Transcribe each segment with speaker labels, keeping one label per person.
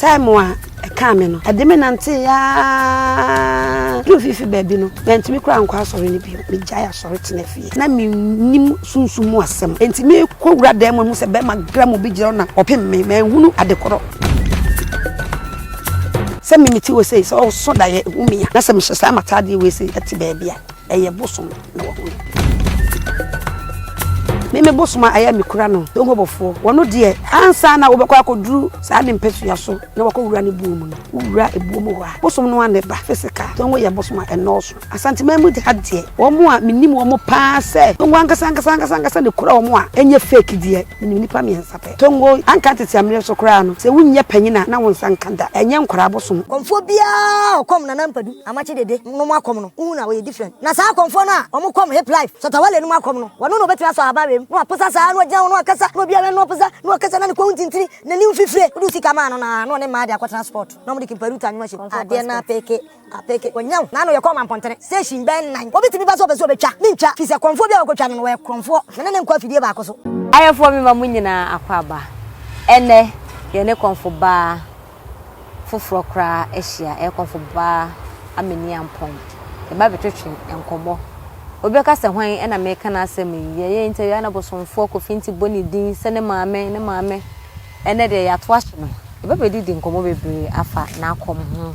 Speaker 1: Time a ɛkaa me no, ɛde me nantee aa duru fifi baabi no, mantumi koraa nkɔ asɔre no bio. Megyae asɔre tena fie. Na mennim sunsum mu asɛm. Enti mekɔ wura dan mu hu sɛ bɛrima gram obi gyina hɔ na ɔpem me. Manhunu ade korɔ. Sɛ me mete hɔ sei, sɛ ɔso daeɛ hu me a, na sɛ mehyɛ saa m'ataadeɛ wei sei ɛte baabi a, ɛyɛ bosom na wahu no. Me me bosom a ɛyɛ mekura no, Tonkɔbɔfoɔ, wɔno deɛ, ansa na wobɛkɔ akɔduru saa ne mpasua so na wakɔwura ne buo mu no, wowura ebuo mu hɔ a, bosom no ara na ɛba, physical. Tongo yɛ bosom a ɛnnɔɔso. Asanteman mu ha deɛ, wɔn a menim wɔn paa sɛ Tongo ankasa ankasa ankasa ankasa na ɛkura wɔn a ɛnyɛ fake deɛ, menim nnipa mmiɛnsa pɛ. Tongo, anka tete ammerɛ so koraa no, sɛ wonyɛ panyin a na wo nsa nka da. Ɛnyɛ nkwadaa bosom.
Speaker 2: Kɔmfoɔ biara a ɔkɔm Nana Ampadu, Amakye Dede nom akɔm no, wohu no a ɔyɛ different. Na saa akɔmfoɔ no a wɔn kɔm Hip Life, Shatta Wale nom akɔm no, wɔno na ɔbɛtumi asɔ ahaban wei mu na waposa saa na wagyina hɔ na wakasa na obiara na ɔposa na wakasa na ne kɔn ntintini, n'anim fifire. Wode wo sika maa no no ara na ɔne mmaa de akɔtena spot na wɔde kimparuta nnwom ahyɛ mu. Adeɛ no apeke. Apeke, wɔnya wo. N'ano yɛ kɔɔ mampɔntene. Station bɛn nan. Obi tumi ba sɛ ɔpɛ sɛ ɔbɛtwa. Mentwa, firi sɛ kɔmfoɔ bi a wɔkɔtwa no no, ɔyɛ korɔmfoɔ. Me ne no nkɔ afidie baako so.
Speaker 3: Ayɛfoɔ mema mo nyinaa akwaaba. Ɛnnɛ yɛne kɔmfo baa foforɔ koraa ahyia, ɛyɛ kɔmfo baa Amani Ampong. Yɛba abɛtwetwe nkɔmmɔ. Obi bɛka sɛ hwan na meka n'asɛm yi? Yɛyɛ interview a na bosomfoɔ Kofi Nti bɔ ne din sɛ ne maame, ne maame. Ɛnnɛ deɛ yɛato ahye no. Yɛbɛbɛdidi nkɔmmɔ bebree afa n'akɔm ho,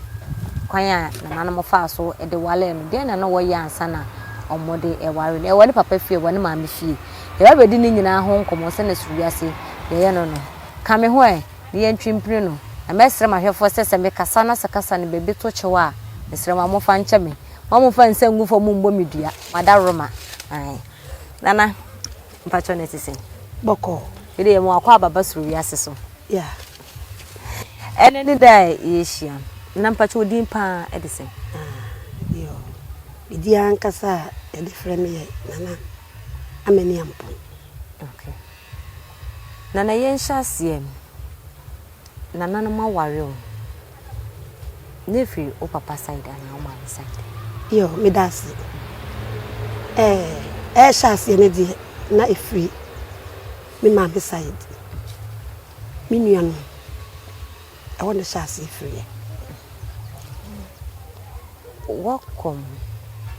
Speaker 3: kwan a nananom faa so de waree no, deɛn na na wɔyɛ ansa na wɔde ware no, ɛwɔ ne papa fie, ɛwɔ ne maame fie. Yɛbɛbɛdi ne nyinaa ho nkɔmmɔ sɛdeɛ soro wiase yɛyɛ no no. Ka me ho ɛ, na yɛntwi mpini no. Na mɛsrɛ m'ahwɛfoɔ sɛ, sɛ mekasa na sɛ kasa no baabi to kyew a, mesrɛ mo a momfa nkyɛ me. Mma momfa nsa ngu fam mmɔ me dua. Madaworoma. Ae. Nana, mpakyɛw na ɛte sɛn?
Speaker 1: Bɔkɔɔ.
Speaker 3: Wei deɛ yɛma wakɔ aba ba soro wiase so.
Speaker 1: Yeah.
Speaker 3: Ɛnɛ ne da a yɛhyia. Na mpakyɛw wo din paa de sɛn?
Speaker 1: Ah, yo. Me din ankasa a yɛde frɛ me yɛ Nana Amani Ampong.
Speaker 3: Okay. Nana yɛnhyɛ aseɛ. Nananom aware o. Na ɛfiri wo papa side anaa wo maame side?
Speaker 1: Yo, meda ase. Ɛɛ, ɛrehyɛ aseɛ no deɛ, na ɛfiri me maame side. Me nuanom, ɛhɔ na ɛhyɛ aseɛ firiiɛ.
Speaker 3: Woakɔm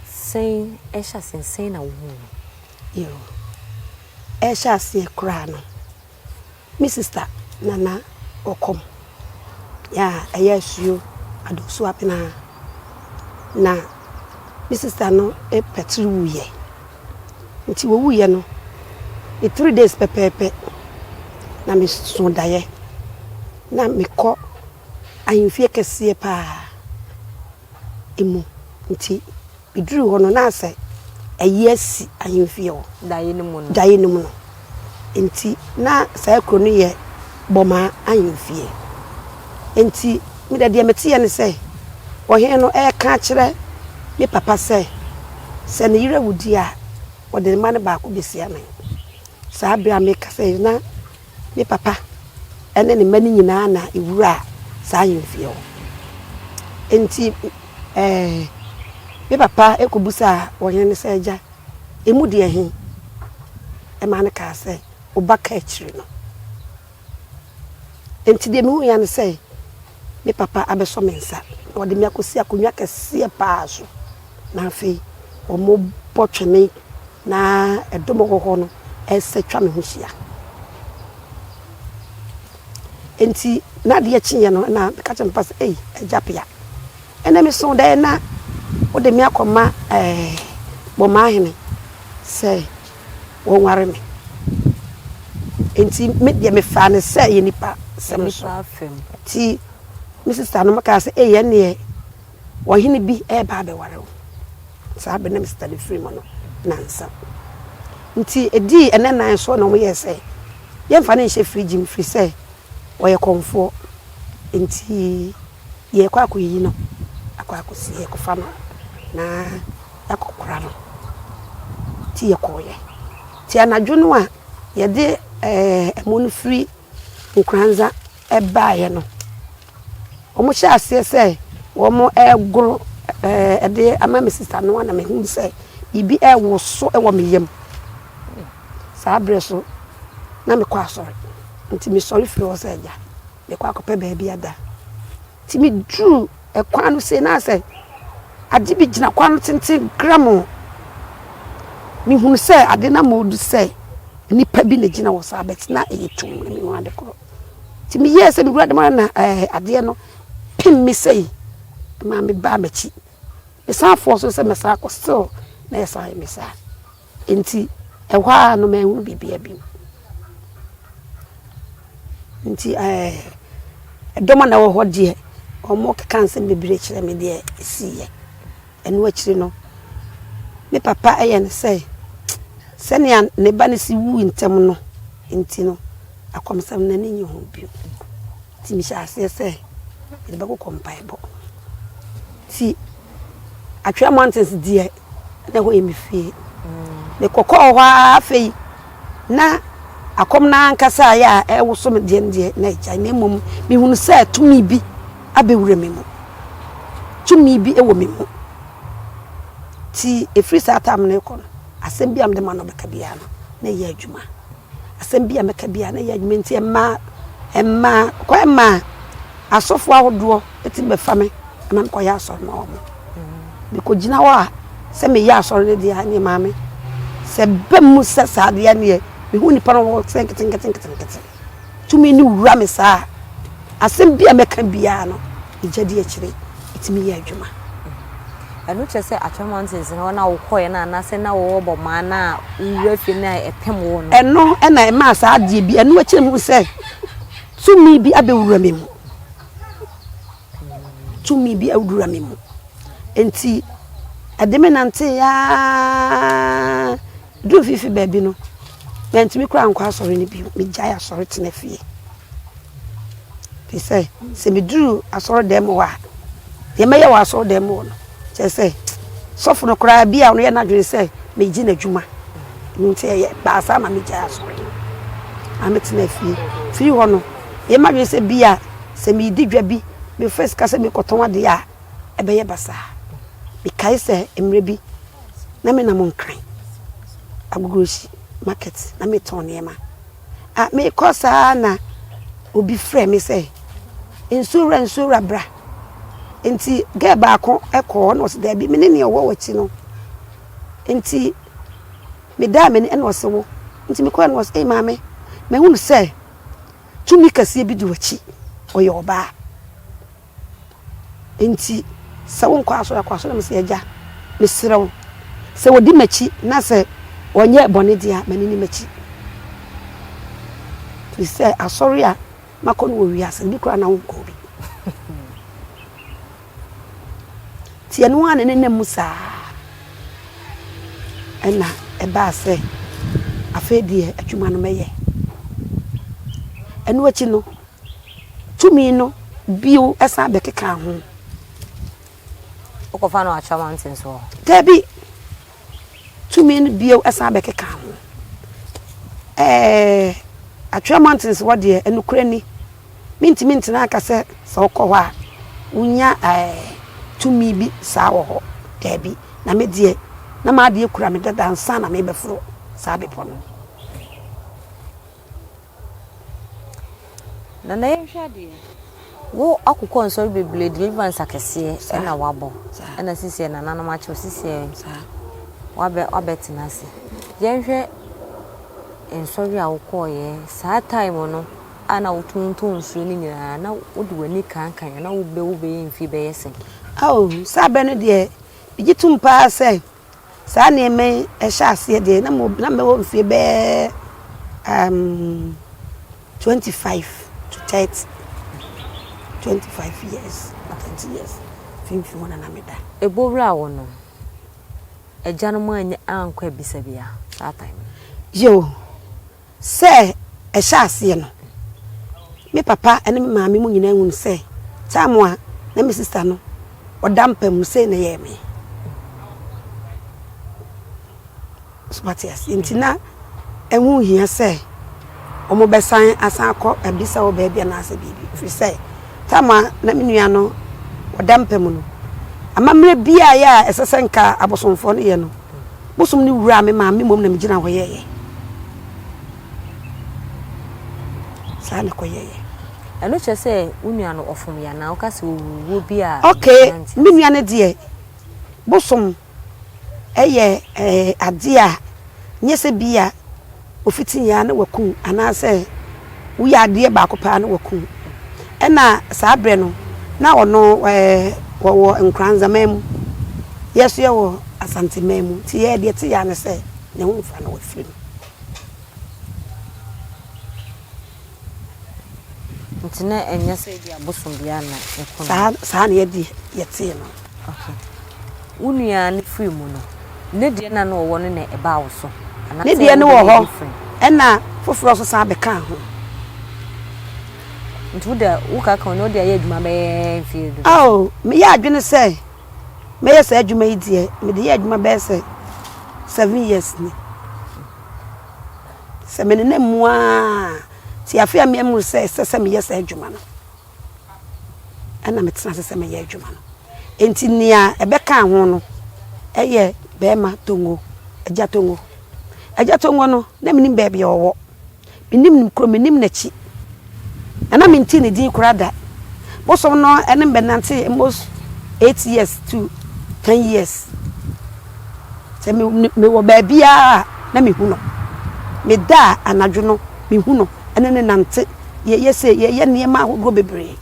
Speaker 3: sɛn, ɛhyɛ aseɛ sɛn na wohuu no?
Speaker 1: Yo, ɛrehyɛ aseɛ koraa no, Me sista na na ɔkɔm yɛ a ɛyɛ asuo Adosu Abenaa. Na me sista no pɛtiri wuiɛ. Nti ɔwuiɛ no, ne 3 days pɛpɛɛpɛ na mesoo daeɛ. Na mekɔ ahemfie kɛseɛ paa mu. Nti meduruu hɔ no, na asɛ ayi asi ahemfie hɔ.
Speaker 3: Daeɛ no mu no.
Speaker 1: Daeɛ no mu no. Nti na saa kuro no yɛ Bɔmaa ahemfie. Nti me deɛ deɛ meteɛ ne sɛ, ɔhene no reka akyerɛ me papa sɛ, sɛ ne yere awu deɛ a, ɔde ne mma no baako bɛsi anan. Saa berɛ a mekasa yi, na me papa ne ne mma no nyinaa na ɛwuraa saa ahemfie hɔ. Nti ɛɛ me papa kɔbisaa ɔhene no sɛ, Agya, emu deɛ he? Ɛmaa no kaa sɛ, Wo ba ka akyire no. Nti deɛ mehuiɛ ne sɛ, me papa abɛsɔ me nsa na ɔde me akɔsi akonnwa kɛseɛ paa so. Na afei wɔbɔ twene na ɛdɔm a wɔwɔ hɔ no resa twa me ho hyia. Enti na adeɛ kyeeɛ no na meka kyerɛ me papa sɛ, Ei, Agya Pea, ɛnnɛ mesoo dɛn na wode me akɔma ɛɛ Bɔmaahene sɛ wɔnware me. Enti me deɛ mefaa no sɛ ɛyɛ nipa sɛm so. Nti me sista no kaa sɛ, Ei, ɛnneɛ ɔhene bi reba abɛware wo. Saa bere na me sista no firi mu no nnansa. Nti ɛdii ɛnɛ nan so na wɔyɛɛ sɛ yɛmfa no nhyɛ fridge mu firi sɛ ɔyɛ kɔmfoɔ. Nti yɛrekɔ akɔyiyi no akɔ akɔsi, yɛrekɔfa no na yɛakɔkora no. Nti yɛkɔeɛ. Nti anadwo no a yɛde ɛmo no firi Nkoranza baeɛ no, wɔhyɛɛ aseɛ sɛ wɔregoro de ama me sista no na mehunu sɛ biribi rewoso wɔ me yam. Saa berɛ so na mekɔ asɔre, nti mesɔre firi hɔ sɛ agya, mekɔ akɔpɛ baabi ada. Nti meduruu ɛkwan no sei na asɛ ade bi gyina kwan no tenten gramoo. Mehunu sɛ ade no ama ɔdu sɛ nipa bi na gyina hɔ saa but na ɛyɛ tumm na menhu ade korɔ. Nti meyɛɛ sɛ mewura dɛm ara na ɛɛ adeɛ no pem me sei maa mebaa m'akyi. Mesan fɔɔ so sɛ mɛsan akɔ still na ɛsan yɛ me saa. Enti ɛhɔ ara no manhunu biribiara bio. Nti ɛɛ ɛdɔm a na ɛwɔ hɔ deɛ, wɔkeka nsɛm bebree kyerɛ me deɛ ɛsiiɛ. Ɛno akyiri no, me papa yɛ no sɛ sɛnea ne ba no si wui ntɛm no nti no, akɔmsɛm no n'ani nnye ho bio. Nti mehyɛɛ aseɛ sɛ mede bɛkokɔ mpaebɔ. Nti Atwea Mountains deɛ, na ɛhɔ yɛ me fie. Mekɔkɔɔ hɔ ara afei na akɔm no ankasa a ɛyɛ a ɛrewoso me deɛ no deɛ na agyae na mmom mehunu sɛ tumi bi abɛwura me mu. Tumi bi wɔ me mu. Nti ɛfiri saa tam no rekɔ no, asɛm bi a mede m'ano bɛka biara no, na ɛyɛ adwuma. Asɛm bi a mɛka biara na ɛyɛ adwuma nti ɛmaa ɛmaa kwan maa asɔfoɔ ahodoɔ tumi bɛfa me ma mekɔyɛ asɔre ma wɔn. Mekɔgyina hɔ a sɛ meyɛ asɔre no deɛ a ɛneɛ maame sɛ ɛba mu sɛ saa deɛ neɛ mehu nipa no wɔ sɛ nketenkete nketenkete tumi no wura me saa a asɛm bi a mɛka biara no egya di akyire ɛtumi yɛ adwuma.
Speaker 3: Ɛno kyerɛ sɛ Atwea Mountains no hɔ na wokɔeɛ no anaasɛ na wowɔ Bɔmaa no a wowura fie no a ɛpem wo no?
Speaker 1: Ɛno na ɛmaa saa adeɛ bi, ɛno akyire mehu sɛ tumi bi abɛwura me mu. Tumi bi awura me mu. Nti ɛde me nantee ara duru fifi baabi no, mantumi koraa ankɔ asɔre no bio. Megyae asɔre tena fie. Ɛfiri sɛ, sɛ meduru asɔredan mu hɔ a, deɛ mɛyɛ wɔ asɔredan mu hɔ no, kyerɛ sɛ, sɔfo no koraa bi a ɔno yɛ n'adwene sɛ megye n'adwuma. Ɛno nti ɛyɛ baa saa ma megyae asɔre no. Ma metena fie. Firi hɔ no, meyɛ m'adwene sɛ bi a sɛ meredi dwa bi, mefa sika sɛ merekɔtɔn adeɛ a, ɛbɛyɛ basaa. Mekae sɛ mmerɛ bi, na menam Nkran, Agogohyi market, na metɔn nneɛma. A Merekɔ saa ara na obi frɛɛ me sɛ, Nsuo wura, nsuo wura bra. Nti girl baako kɔɔ hɔ na ɔse daabi me ne nea ɔwɔ w'akyi no. Nti medaa m'ani ɛna ɔse wo. Nti mekɔɛ na ɔse ei maame, mahunu sɛ tumi kɛseɛ bi di w'akyi, ɔyɛ ɔbaa. Enti sɛ wonkɔ asɔre a, kɔ asɔre. Na mese, Agya, mesrɛ wo, sɛ wɔdi m'akyi na sɛ wɔnyɛɛ bɔne deɛ a, ma no nni m'akyi. Ɛfiri sɛ asɔre a makɔ no wɔ wiase no, bi koraa na wonkɔɔ bi. Nti ɛno ara na ɛnenam mu saa. Ɛna ɛbaa sɛ afei deɛ adwuma no mɛyɛ. Ɛno akyi no, tumi no bio san bɛkekaa ho.
Speaker 3: Wokɔfa no Atwa Mountain so hɔ?
Speaker 1: Dabi. Tumi no bio san bɛkekaa ho. Ɛɛ, Atwa Mountains hɔ deɛ, nokorɛ ni, mentumi ntena nka sɛ sɛ wokɔ hɔ a, wonya ɛɛ tumi bi saa wɔ hɔ. Dabi. Na me deɛ, na m'adeɛ kura me dada ansa na merebɛforo saa bepɔ no.
Speaker 3: Nana yɛnhwɛ adeɛ. Wo akokɔ nsɔre bebree deliverance akɛseɛ ɛna wabɔ ɛna sisiɛ nananom akyɛw sisiɛ wabɛ wabɛtena ase. Yɛnhwɛ nsɔre a wokɔɔyɛ saa time no a na wotontɔn nsuo no nyinaa na wode w'ani kankan na wobɛ wobɛyɛ mfie bɛyɛ sɛn?
Speaker 1: Ao saa bɛ no deɛ megye tom paa sɛ Saa nneɛma yi hyɛ aseɛ deɛ na mo na mɛwɔ mfeɛ bɛyɛ um, 25 to 30 25 years 30 years mfimfini hɔ na na meda.
Speaker 3: Ɛbɔ wura wo no, agyanom anyɛ ankɔ abisa bia saa time no?
Speaker 1: Yoo, Sɛ ɛhyɛ aseɛ no, me papa ne me maame mu nyinaa hunu sɛ time a na me sista no ɔda mpa mu sei na ɛyɛɛ me. So wate aseɛ? Nti na ɛho hia sɛ wɔbɛsan asan akɔ abisa wɔ baabi anaasɛ biribi. Ɛfiri sɛ time a na me nua no ɔda mpa mu no, amammerɛ biara yɛ a ɛsɛ sɛ nka abosomfoɔ no yɛ no, Bosom no wuraa me maame mmom na megyina hɔ yɛeɛ. Saa na ɛkɔyɛeɛ.
Speaker 3: Ɛno kyerɛ sɛ wo nua no ɔfom yɛ anaa? Woka sɛ ɔwu wuo bi a
Speaker 1: Okay,
Speaker 3: abusua nte
Speaker 1: me
Speaker 3: aseɛ.
Speaker 1: nua no deɛ, bosom yɛ adeɛ a nyɛ sɛ bi a ofiti yɛ a na waku wo anaasɛ woyɛ adeɛ baako pɛ a na waku wo. Ɛna saa berɛ no na ɔno wɔwɔ Nkoranzaman mu, yɛ nso yɛwɔ Asanteman mu nti yɛ deɛ ɛte yɛ ara ne sɛ ne ho mfa na wafiri mu.
Speaker 3: Nti na ɛnyɛ sɛ ebi abosom biara na ɛko no.
Speaker 1: Saa saa na yɛde yɛtee no.
Speaker 3: Okay. Wo nua no firi mu no, ne deɛ na na ɔwɔ no na ɛbaa wo so?
Speaker 1: Ne deɛ no wɔ hɔ, ɛna foforɔ nso san bɛkaa ho.
Speaker 3: Nti wo deɛ wo kaka wo ne wo de ayɛ adwuma bɛyɛ mfeɛ dodoɔ?
Speaker 1: Oh, meyɛ adwene sɛ mɛyɛ saa adwuma yi deɛ, mede yɛ adwuma bɛyɛ sɛ 7 years ni. Sɛ menenam mu ara nti afei a meamu sɛ ɛsɛ sɛ meyɛ saa adwuma no, ɛna metena ase sɛ mɛyɛ adwuma no. Enti nea ɛbɛkaa ho no yɛ bɛrima Tongo, Agya Tongo. Agya Tongo no, na menim baabi a ɔwɔ. Menim ne kuro, menim n'akyi. Na na mente ne din koraa da. Bosom no ne me bɛnantee almost 8 years to 10 years. Sɛ me mewɔ baabiara a na mehu no. Meda a anadwo no mehu no ne no nante. Yɛyɛ sei, yɛyɛ nneɛma ahodoɔ bebree.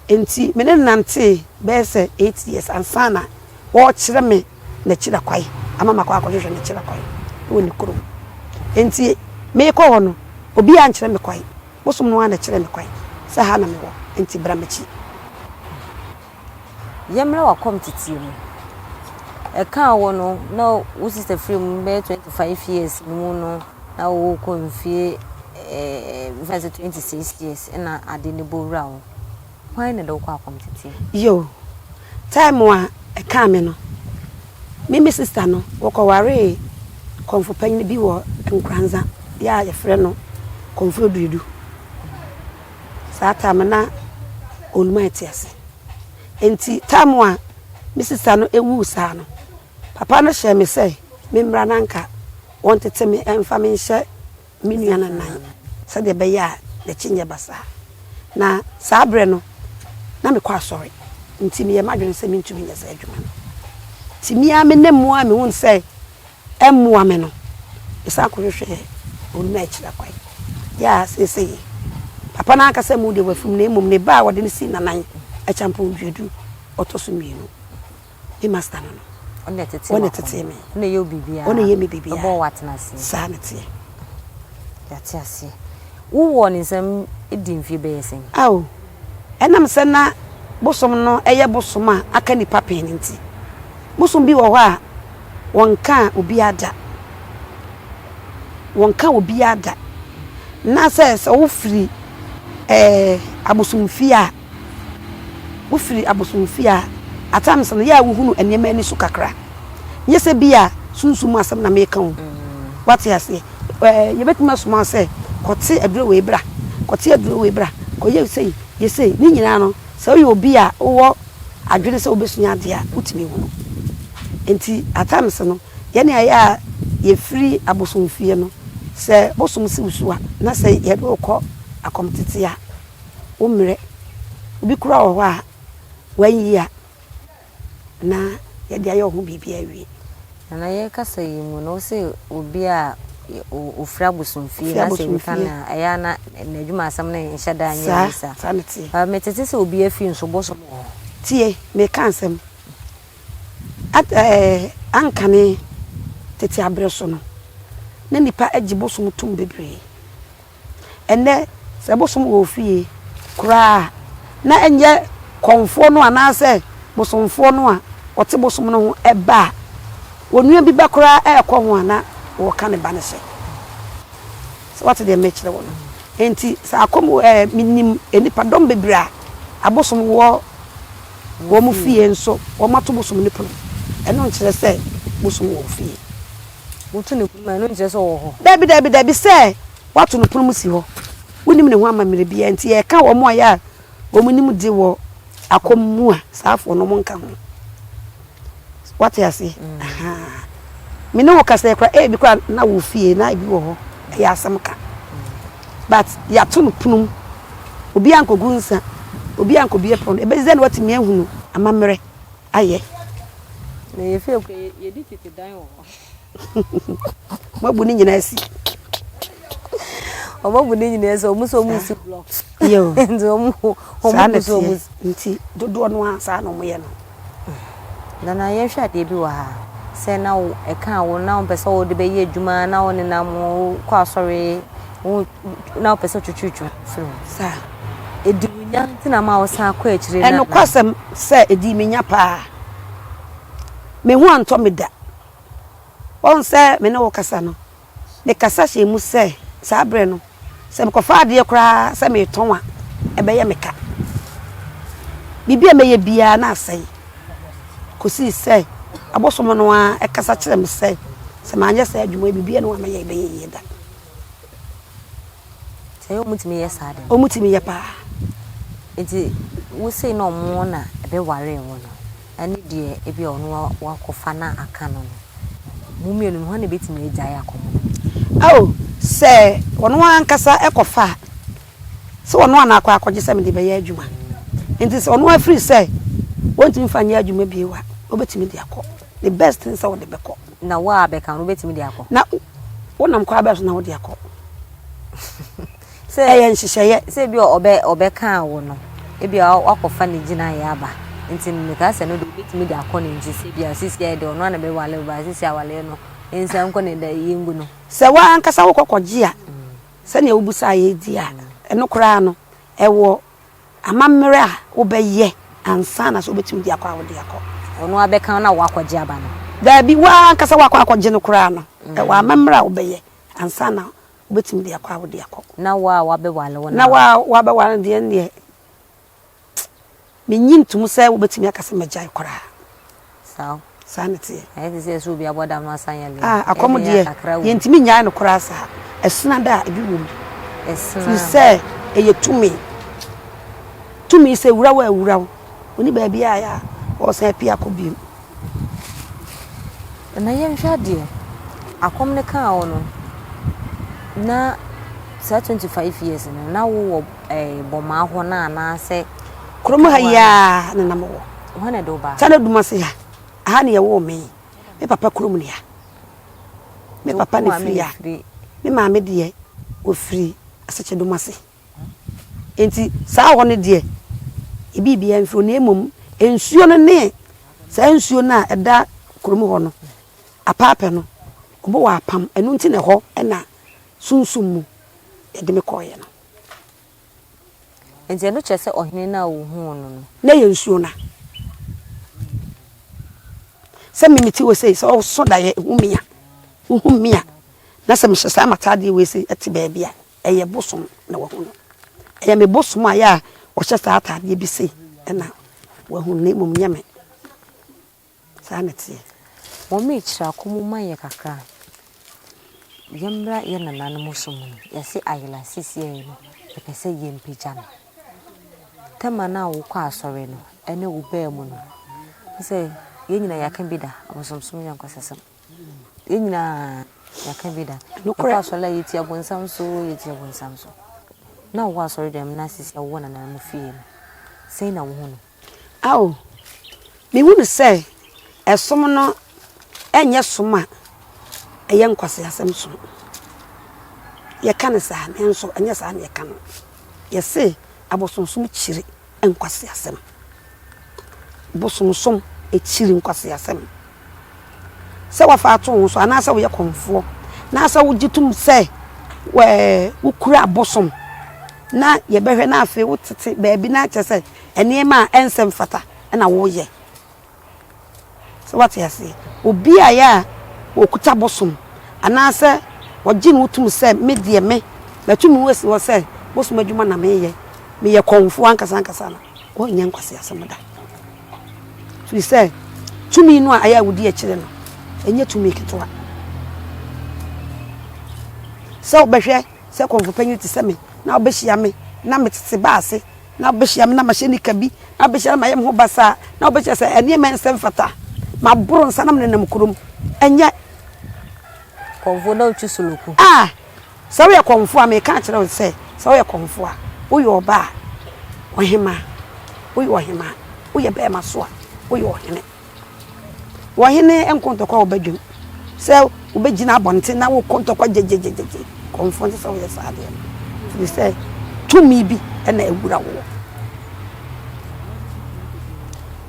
Speaker 1: Enti me ne no nantee bɛyɛ sɛ 8 years ansa na wɔrekyerɛ me n'akyira kwan ama makɔ akɔhwehwɛ n'akyira kwan wɔ ne kurom. Enti merekɔ hɔ no, obiara ankyerɛ me kwan. Bosom no ara na ɛkyerɛɛ me kwan sɛ ha na mewɔ, enti bra m'akyi.
Speaker 3: Yɛmmra w'akɔm teteɛ mu. Ɛkaa wo no, na wo sister firi mu bɛyɛ 25 years no mu no, na wokɔ mfie ɛɛ mfa sɛ 26 years ɛna ade ne bɔ wura wo. Hwan na ɛde wo kɔ akɔm teteɛ?
Speaker 1: Yo, time a ɛkaa me no, me me sister no, wɔkɔwaree kɔmfo panyin bi wɔ Nkoranza, yɛ a yɛfrɛ no Kɔmfo Aduadu. Saa time na Oluman te ase. Enti time a me sister no wuu saa no, papa no hyɛɛ me sɛ memmra na anka wɔntete me mfa me nhyɛ me nua no nan sɛdeɛ ɛbɛyɛ a n'akyi nyɛ basaa. Na saa berɛ no, na mekɔ asɔre, nti meyɛɛ m'adwene sɛ mentumi nyɛ saa adwuma no. Nti me ara menam mu a mehunu sɛ ɛmmoa me no, mesan kɔhwehwɛɛ Onua akyiri akwan. Yɛ a seesei papa no ankasa mu deɛ wafiri mu na mmom ne ba a wɔde no sii n'anan Acheampong Duadu ɔtɔ so mmienu. Me master no no.
Speaker 3: Ɔno na ɛtetee
Speaker 1: Ɔno na
Speaker 3: w'akoma.
Speaker 1: ɛtetee me.
Speaker 3: Ɔno na ɛyɛ wo biribiara.
Speaker 1: Ɔno na ɛyɛ me biribiara.
Speaker 3: Ɔbɔɔ wo atena aseɛ.
Speaker 1: Saa na ɛteɛ.
Speaker 3: Yɛate aseɛ. Wowɔ ne nsam di mfeɛ bɛyɛ sɛn?
Speaker 1: Ao, ɛnam sɛ na bosom no yɛ bosom a aka nnipa pɛn no nti, bosom bi wɔ hɔ a wɔnkaa obiara da. Wɔnka obiara da. Na sɛ sɛ wofiri ɛɛ abosomfie a, wofiri abosomfie a, at times no, yɛ a wohunu nneɛma ani so kakra. Nyɛ sɛ bi a sunsum mu asɛm na meka o. Wate aseɛ? Ɛɛ yɛbɛtumi asoma wo sɛ kɔte aduro wei bra, kɔte aduro wei bra, kɔyɛ sei, yɛ sei. Ne nyinaa no, sɛ woyɛ obi a wowɔ adwene sɛ wobɛsua adeɛ a, wotumi hunu. Nti at times no, yɛne a yɛ a yɛfiri abosomfie no, sɛ bosom si wo so a, na sɛ yɛde wo kɔ akɔmtete a, wo mmerɛ. Obi koraa wɔ hɔ a, wanyi a, na yɛde ayɛ wo ho biribi awie.
Speaker 3: Nana yɛrekasa yi mu no, wose obi a ɔfiri abosomfie
Speaker 1: Ɔfiri
Speaker 3: na sɛ ebi ka
Speaker 1: abosomfie.
Speaker 3: no a, ɛyɛ a na n'adwuma asɛm no nhyɛ da nyɛ
Speaker 1: Saa,
Speaker 3: yie saa.
Speaker 1: saa na ɛteɛ.
Speaker 3: But metete sɛ obi afiri nso bosom wɔ hɔ.
Speaker 1: Tie, meka asɛm. At ɛɛ ankane tete aberɛ so no, na nnipa gye bosom tom bebree. Ɛnnɛ, sɛ bosom wɔ wo fie koraa a, na ɛnyɛ kɔmfoɔ no anaasɛ bosomfoɔ no a ɔte bosom no ho ba a, onua bi ba koraa ɛrekɔ ho a na wɔreka ne ba no hyɛ. Sɛ woate deɛ merekyerɛ wo no? Enti sɛ akɔm ɛɛ menim nnipadɔm bebree a abosom wɔ wɔn fie nso wɔato bosom no pono. Ɛno nkyerɛ sɛ bosom wɔ wo fie.
Speaker 3: Woto ne pono mu a, ɛno nkyerɛ sɛ ɔwɔ hɔ.
Speaker 1: Dabi, dabi, dabi, sɛ woato no pono mu si hɔ. Wonim ne ho amammerɛ biara nti yɛreka wɔn a yɛ a wɔn nim de wɔ akɔm mu a, saafoɔ no wɔn nka ho. Wate aseɛ? Ahaa. Me ne wo kasa yi koraa, ebi koraa na wɔ fie na ebi wɔ hɔ, ɛyɛ asɛm ka. But yɛato no pono mu. Obiara ankɔgu nsa, obiara ankɔbue pono. Ɛbɛsi dɛn na woatumi ahunu amammerɛ ayɛ?
Speaker 3: Na yɛ fie koraa yɛdi tete dan wɔ hɔ.
Speaker 1: Moabu ne nyinaa asi.
Speaker 3: Wɔabu ne nyinaa asi, wɔn nso wɔn si blocks.
Speaker 1: Yo.
Speaker 3: Nti wɔn
Speaker 1: Saa
Speaker 3: wɔn
Speaker 1: na
Speaker 3: gu so
Speaker 1: ɛteɛ.
Speaker 3: wɔn si.
Speaker 1: Nti dodoɔ no ara saa na wɔyɛ no.
Speaker 3: Nana yɛnhwɛ adeɛ bi wɔ ha, sɛ na wo ɛka wo na wopɛ sɛ wode bɛyɛ adwuma na wo nenam wo kɔ asɔre wo na wopɛ sɛ wotwitwitwi firi ho.
Speaker 1: Saa.
Speaker 3: Ɛdi wo nya nti na ma wosan kɔ akyire na.
Speaker 1: Ɛnokwasɛm sɛ ɛdii me nya paa. Me ho antɔ me da. Woahu sɛ me ne wo kasa no, mekasa hyɛɛ mu sɛ saa berɛ no, sɛ mekɔfa adeɛ koraa sɛ meretɔn a, ɛbɛyɛ me ka. Biribi a mɛyɛ biara na asɛe. Kɔsii sɛ abosom no ara kasa kyerɛɛ me sɛ, sɛ manyɛ saa adwuma yi, biribiara nni hɔ a mɛyɛ a ɛbɛyɛ yie da.
Speaker 3: Sɛ wɔtumi yɛ saa de no.
Speaker 1: Wɔtumi yɛ paa.
Speaker 3: Nti wo sei na wɔn na ɛbɛwaree wo no, ɛne deɛ ebia ɔno wakɔfa na aka no no, mo mmienu no hwan na ɛbɛtumi agyae akɔm no?
Speaker 1: Ao, sɛ ɔno ankasa kɔfa a, sɛ ɔno a na akɔ akɔgye sɛ mede bɛyɛ adwuma. Nti sɛ ɔno afiri sɛ ɔntumi mfa nyɛ adwuma bio a, ɔbɛtumi de akɔ. The best ne sɛ ɔde bɛkɔ.
Speaker 3: Na wo a bɛka no, wobɛtumi de akɔ?
Speaker 1: Na wonam kwan bɛn so na wode akɔ?
Speaker 3: Sɛ
Speaker 1: Ɛyɛ nhyehyɛeɛ.
Speaker 3: Sɛ ebi a ɔbɛ ɔbɛkaa wo no, ebi a wakɔfa ne gyinaeɛ aba. Nti no mekaa sɛ no deɛ wobɛtumi de akɔ ne nti sɛ ebi a sisi ayɛ deɛ ɔno ara na bɛwale wo ba sisi awaleɛ no nsan nkɔ ne da yɛngu no.
Speaker 1: Sɛ w'ankasa wokɔ kɔgye a, sɛdeɛ wobisaeɛ yi di a, ɛno koraa no, ɛwɔ Amammerɛ a wobɛyɛ ansa na sɛ wobɛtumi de akɔ a wode akɔ.
Speaker 3: Ɔno ara bɛka na woakɔgye aba no.
Speaker 1: Daabi, wo ara ankasa woakɔ akɔgye no koraa no, ɛwɔ amammerɛ a wobɛyɛ ansa na wobɛtumi de akɔ a wode akɔ.
Speaker 3: Na wo a woabɛware wo no.
Speaker 1: Na wo a woabɛware no deɛ ɛnneɛ, mennye ntom sɛ wobɛtumi aka sɛ magyae koraa.
Speaker 3: Saa.
Speaker 1: Saa na ɛteɛ.
Speaker 3: Ayɛ te sɛ ɛsɛ obi abɔ dam na wasan yɛ lɛɛ.
Speaker 1: Ah, akɔm deɛ, yɛntumi nnyae no koraa saa. Ɛsena da a, ebi wɔ mu.
Speaker 3: Ɛsena.
Speaker 1: Firi sɛ, ɛyɛ tumi. Tumi sɛ wura wo a wura wo. Ɔni baabi a yɛ a ɔresan apue akɔ bio.
Speaker 3: Na yɛnhwɛ adeɛ, akɔm no kaa wo no, na saa 25 years no, na wowɔ eh, Bɔmaa hɔ no anaasɛ?
Speaker 1: Kurom ha yi ara na na mewɔ.
Speaker 3: Hwan na ɛde wo baa ha?
Speaker 1: Kyana Dumase ha. Aha na yɛwoo me. Me papa kurom ni ha. Me papa na ɛfiri ha. Me maame deɛ, ɔfiri Asekyɛ Dumase. Enti saa hɔ no deɛ, biribiara mfiri hɔ na mmom nsuo no ne saa nsuo no a ɛda kurom hɔ no, apaapɛ no, wɔwɔ apam. Ɛno nti na ɛhɔ na sunsum mu yɛde me kɔeɛ no.
Speaker 3: Enti ɛno kyerɛ sɛ ɔhene no a ohuu no no.
Speaker 1: Na ɛyɛ nsuo no a. Sɛ me mete hɔ sei, sɛ ɔso daeɛ hu me a, wohu me a, na sɛ mehyɛ saa m'ataadeɛ wei sei te baabi a, ɛyɛ bosom na wahu no. Ɛyɛ me bosom a ɛyɛ a ɔhyɛ saa ataadeɛ bi sei na wahu no, na mmom nyɛ me. Saa na ɛteɛ.
Speaker 3: Wɔrekyerɛ ako mu ma yɛ kakra. Yɛmmra yɛ nananom som no, yɛse ayela sesiei no yɛpɛ sɛ yɛmpagya no. Tɛma no a wokɔ asɔre no ɛne wo baa mu no, wohu sɛ yɛn nyinaa yɛaka bi da, abosomsom yɛ nkwaseasɛm. Yɛn nyinaa yɛaka bi da. Yɛkɔ asɔre a yɛti abonsam so, yɛti abonsam so. Na wowɔ asɔre dɛm na sisi a wowɔ nananom fie no, sɛn na wohu no?
Speaker 1: Ao, mehunu sɛ ɛsom no nyɛ som a ɛyɛ nkwaseasɛm som. Yɛka no saa, nanso ɛnyɛ saa na yɛka no. Yɛse abosonsom kyiri nkwaseasɛm. Bosomsom kyiri nkwaseasɛm. Sɛ woafa ato wo ho so anaasɛ woyɛ kɔmfoɔ na sɛ wogye tom sɛ wokura abosom na yɛbɛhwɛ na afei wotete baabi na kyerɛ sɛ nneɛma a ɛnsɛ mfata na woyɛ. Sɛ woate aseɛ? Obi a yɛ a ɔkuta bosom anaasɛ ɔgye ne ho tom sɛ me deɛ me, matu me ho asi hɔ sɛ bosom adwuma na meyɛ, meyɛ kɔmfoɔ ankasa ankasa no, ɔrenyɛ nkwaseasɛm da. Firi sɛ tumi no a ɛyɛ a wodi akyire no, ɛnyɛ tumi ketewa. Sɛ wobɛhwɛ sɛ kɔmfo panyin te sɛ me na wobɛhyia me na metete baase na wobɛhyia me na mahyɛ nika bi na wobɛhyia na mayɛ me ho basaa na wobɛhyia sɛ nneɛma ɛnsɛ mfata maboro nsa na menenam kurom ɛnyɛ
Speaker 3: Kɔmfo na wotwi soloku.
Speaker 1: Ah, sɛ woyɛ kɔmfo a meka akyerɛ wo sɛ sɛ woyɛ kɔmfo a woyɛ ɔbaa a. Ɔhemaa, woyɛ ɔhemaa. Woyɛ bɛɛma so a, woyɛ ɔhene. Ɔhene nko ntɔkwa wɔ badwam. Sɛ wobɛgyina abɔnten na wokɔ ntɔkwa gyegyegyegye, kɔmfoɔ nsɛ sɛ woyɛ saa adeɛ no. Ɛfiri sɛ tumi bi na awura woɔ.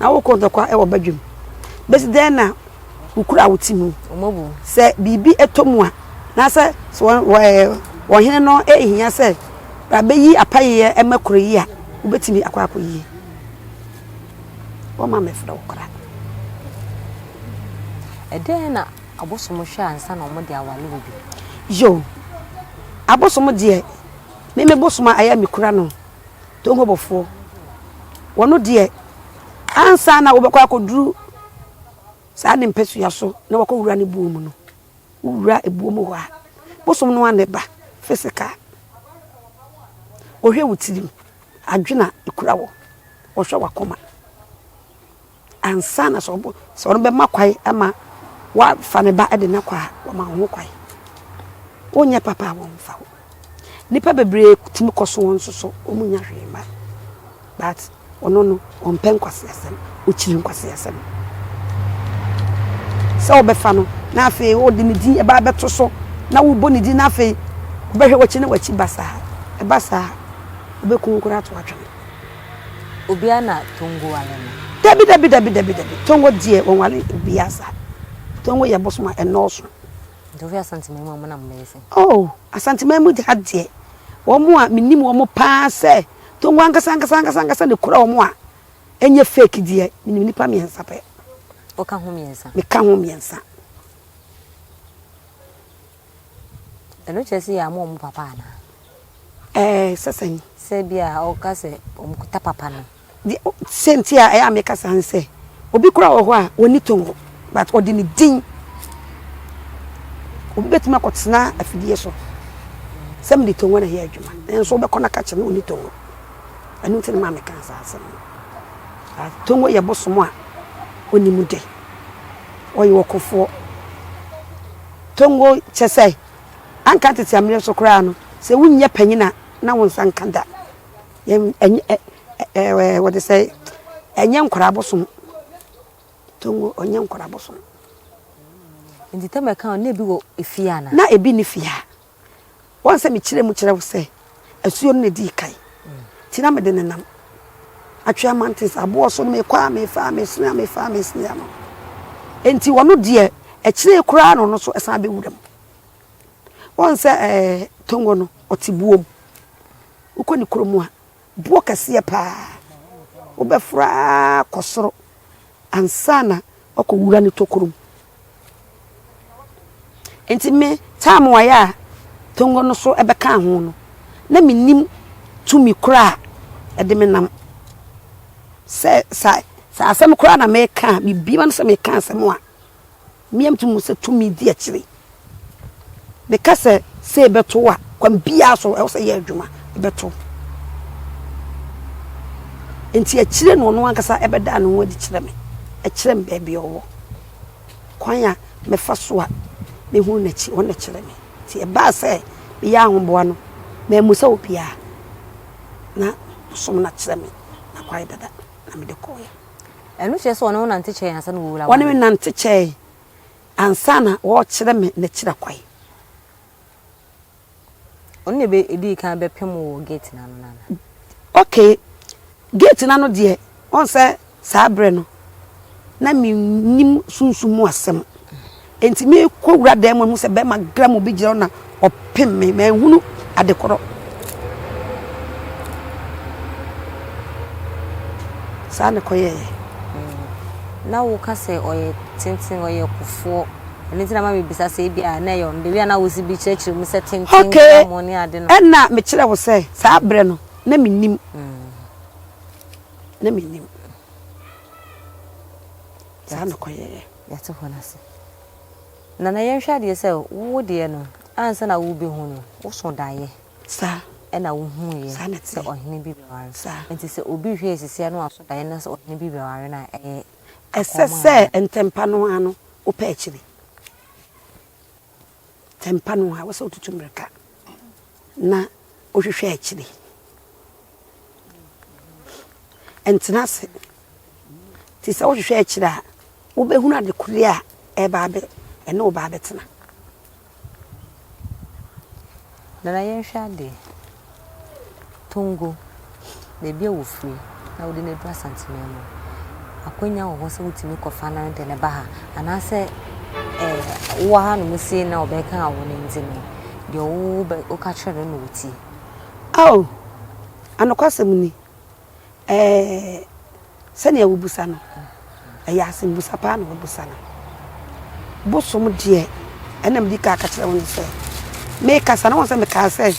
Speaker 1: Na wokɔ ntɔkwa wɔ badwam. Bɛsi dɛn na wokura wo ti mu? Sɛ biribi tɔ mu a, na sɛ ɔhene no hia sɛ bɛyi apayeɛ ma kuro yi a, wobɛtumi akɔ akɔyie. Wɔmma mmɛfrɛ wo koraa.
Speaker 3: Ɛdɛn na abosom hwɛ ansa na wɔde aware obi?
Speaker 1: Yo, abosom deɛ, me me bosom a ɛyɛ mekura no, Tonkobɔfoɔ, wɔno deɛ, ansa na wobɛkɔ akɔduru saa ne mpasua so na wakɔwura ne buo mu no, wowura ebuo mu hɔ a, bosom no ara na ɛba, physical. Ɔhwɛ wo tirim, adwene a ɛkura wo, ɔhwɛ w'akoma. Ansa na sɛ ɔbɔ sɛ ɔno bɛma kwan ama woafa ne ba de no akɔ a, wɔma wo ho kwan. Wonyɛ papa a wɔmfa wo. Nnipa bebree tumi kɔ so wɔn nso so wɔn nya hwee mma. But ɔno no ɔmpɛ nkwaseasɛm, ɔkyiri nkwaseasɛm. Sɛ wobɛfa no na afei wode ne din ɛba abɛto so na wobɔ ne din na afei wobɛhwɛ w'akyi na w'akyi ba saa. Ɛba saa wobɛku wo koraa to atwene.
Speaker 3: Obiara na Tongo ware no?
Speaker 1: Dabi dabi dabi dabi dabi Tongo deɛ wɔnware obiara saa. Tongo yɛ bosom a ɛnnɔɔso.
Speaker 3: Nti wohwɛ Asanteman mu a wɔn na wɔbɛyɛ sɛn?
Speaker 1: Oh Asanteman mu ha deɛ wɔn a menim wɔn paa sɛ Tongo ankasa ankasa ankasa ankasa na ɛkura wɔn a ɛnyɛ fake deɛ menim nnipa mmiɛnsa pɛ.
Speaker 3: Woka ho mmiɛnsa?
Speaker 1: Meka ho mmiɛnsa.
Speaker 3: Ɛno kyerɛ sɛ yɛama wɔn papa anaa?
Speaker 1: Ɛɛ, sɛ sɛn?
Speaker 3: Sɛ bi a ɔka sɛ wɔkuta papa no.
Speaker 1: Deɛ sɛ nti a ɛyɛ a meka saa ne sɛ, obi koraa wɔ hɔ a ɔnni tongo but ɔde ne din. Obi bɛtumi akɔtena afidie so sɛ mede tongo na ɛyɛ adwuma nanso wobɛkɔ no aka kyerɛ no ɔnni tongo. Ɛno nti na maa mekaa saa asɛm no. But tongo yɛ bosom a ɔnim de, ɔyɛ ɔkofoɔ. Tongo kyɛ sɛ anka tete ammerɛ so koraa no sɛ wonyɛ panyin a na wo nsa nka da. Yɛn ɛnyɛ ɛ ɛ wɔde sɛ ɛnyɛ nkwadaa bosom. Tongo ɔnyɛ nkwadaa bosom.
Speaker 3: Nti tɛm ɛka na ebi wɔ efie ana?
Speaker 1: Na ebi ne fie ha. Wɔn sɛ mekyerɛ mu kyerɛ wo sɛ asuo no na edii kan. Nti na mede nenam Atwea mountains aboɔ so no mekɔ a mefa a mesene a mefa a mesene ano. Nti ɔno deɛ akyire koraa na ɔno nso ɛsan bɛwura mu. Wɔn sɛ ɛɛ Tongo no ɔte buom. Wokɔ ne kurom a boɔ kɛseɛ paa wobɛforo ara kɔ soro ansa na wakɔwura ne tokuro mu. Nti me time a yɛ a Tongo no so bɛkaa ho no, na mennim tumi koraa a ɛde me nam. Sɛ sa sɛ asɛm koraa na meka a, mebue m'ano sɛ meka asɛm a, me ara metumi hu sɛ tumi di akyire. Meka sɛ sei bɛto wo a, kwan biara so ɛwɔ sɛ yɛ adwuma, ɛbɛto. Nti akyire na ɔno ankasa ɛbɛdaa ne ho adi kyerɛ me, ɛkyerɛ me baabi a ɔwɔ. Kwan a mɛfa so a mɛhunu n'akyi, ɔno na ɛkyerɛ me. Nti ɛbaa sɛ meyɛ ahoboa no, mammisa obiara, na ɔsom no akyerɛ me n'akwan dada na mede kɔeɛ.
Speaker 3: Ɛno kyerɛ sɛ ɔne wo nante kyɛe ansa na wɔwura
Speaker 1: Ɔne me nante kyɛe ansa na ɔrekyerɛ me n'akyira kwan.
Speaker 3: Ɔno na ɛdii kan bɛpem wo wɔ gate no ano no anaa?
Speaker 1: Okay, gate no ano deɛ, woahu sɛ saa berɛ no, na mennim sunsum mu asɛm. Enti mekɔwura dan mu ahu sɛ bɛrima gram bi gyina hɔ na ɔpem me, manhunu adekorɔ. Saa na ɛkɔyɛeɛ.
Speaker 3: Na woka sɛ ɔyɛ tenten, ɔyɛ kofoɔ. Ɛno nti na ma mebisa sɛ ebi a na ɛyɛ ɔno. The way a na wosi bi kyerɛkyerɛ mu sɛ tenten,
Speaker 1: Okay,
Speaker 3: gram ne ade no.
Speaker 1: ɛna mekyerɛ wo sɛ saa berɛ no na mennim. Na mennim. Saa na ɛkɔyɛeɛ.
Speaker 3: Yɛate hɔ no ase. Nana yɛnhwɛ adeɛ sɛ wo deɛ no ansa na wobɛhu no, woso daeɛ.
Speaker 1: Saa.
Speaker 3: Ɛna wohuiɛ
Speaker 1: Saa na
Speaker 3: sɛ
Speaker 1: ɛteɛ.
Speaker 3: ɔhene bi bɛware.
Speaker 1: Saa.
Speaker 3: Nti sɛ obi rehwɛ yɛ seesei a na waso daeɛ na sɛ ɔhene bi bɛware no a ɛyɛ
Speaker 1: Ɛsɛ
Speaker 3: akɔm
Speaker 1: sɛ
Speaker 3: anaa?
Speaker 1: ntɛmpa no ara no wopɛ akyiri. Ntɛmpa no ara ɛwɔ sɛ wotutu mmirika na wohwehwɛ akyiri. Ɛntena ase. Nti sɛ wohwehwɛ akyire a, wobɛhunu ade kodeɛ a ɛreba abɛ, ɛne wo ba abɛtena.
Speaker 3: Nana yɛnhwɛ adeɛ. Tongo, baabi a wofiri na wode no aduru Asanteman mu, akwanya wɔ hɔ sɛ wotumi kɔfa no de no ba ha anaasɛ eh, wowɔ ha nom sei na ɔbɛka wo no nti no, deɛ woka kyerɛ no na ɔtie?
Speaker 1: Ao, anokwasɛm ni, Ɛɛ, sɛnea wobisa no, ɛyɛ asɛmbusa paa na wabisa no. Bosom deɛ, ɛna medi kan ka kyerɛ wo no sɛ, mekasa no, wɔn sɛ mekaa sɛ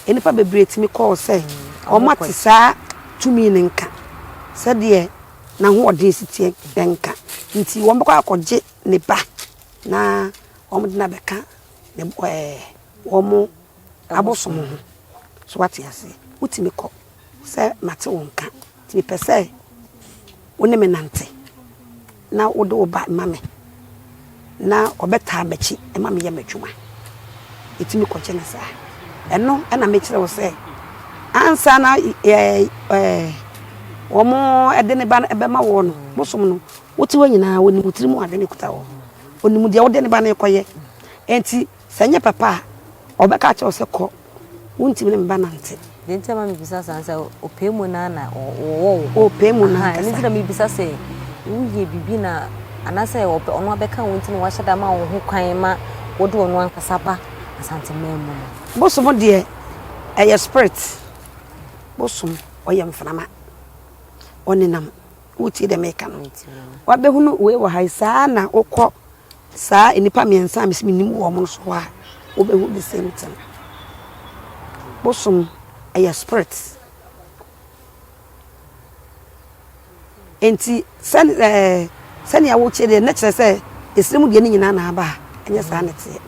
Speaker 1: nnipa bebree tumi kɔɔ sɛ wɔn ate saa tumi no nka, sɛdeɛ n'ahoɔden si teɛ nka, nti wɔn bɛkɔ akɔgye ne ba na wɔn de no abɛka ne ɛɛ wɔn abosom ho. So wate aseɛ? Wotumi kɔ. Sɛ mate wo nka, nti mepɛ sɛ wo ne me nante na wode wo ba ma me na ɔbɛtaa m'akyi ma meyɛ m'adwuma. Ɛtumi kɔgye no saa. Ɛno na mekyerɛ wo sɛ ansa na wɔn de ne ba no bɛma woɔ no, bosom no, wote hɔ nyinaa wɔnim wo tiri mu adwene kuta wɔ. Ɔnim deɛ wode ne ba no rekɔyɛ. Enti Sɛ ɛnyɛ papa a, ɔbɛka akyerɛ wo sɛ, 'Kɔ, wuntumi ne me ba nnante.
Speaker 3: Deɛ nti a ma mebisa saa ne sɛ, ɔpɛ mu no ara na ɔwɔ wo hɔ.
Speaker 1: Ɔpɛ mu no ankasa.
Speaker 3: Ɛno nti na mebisa sɛ, woyɛ biribi na anaasɛ ɔpɛ ɔno abɛka wo nti na wahyɛ da ma wo ho kwan ma wode ɔno ankasa ba Asanteman mu no?
Speaker 1: Bosom deɛ, ɛyɛ spirit. Bosom, ɔyɛ mframa. Ɔnenam. Wotie deɛ meka no? Wabɛhunu wei wɔ ha yi, saa ara na wokɔ Saa nnipa mmiɛnsa a mese menim wɔn no so hɔ a, wobɛhu the same thing. Bosom ɛyɛ spirit. Enti sɛ ɛɛ sɛnea wokyerɛ deɛ na kyerɛ sɛ esiri mu deɛ ne nyinaa na aba a, ɛnyɛ saa na ɛteɛ.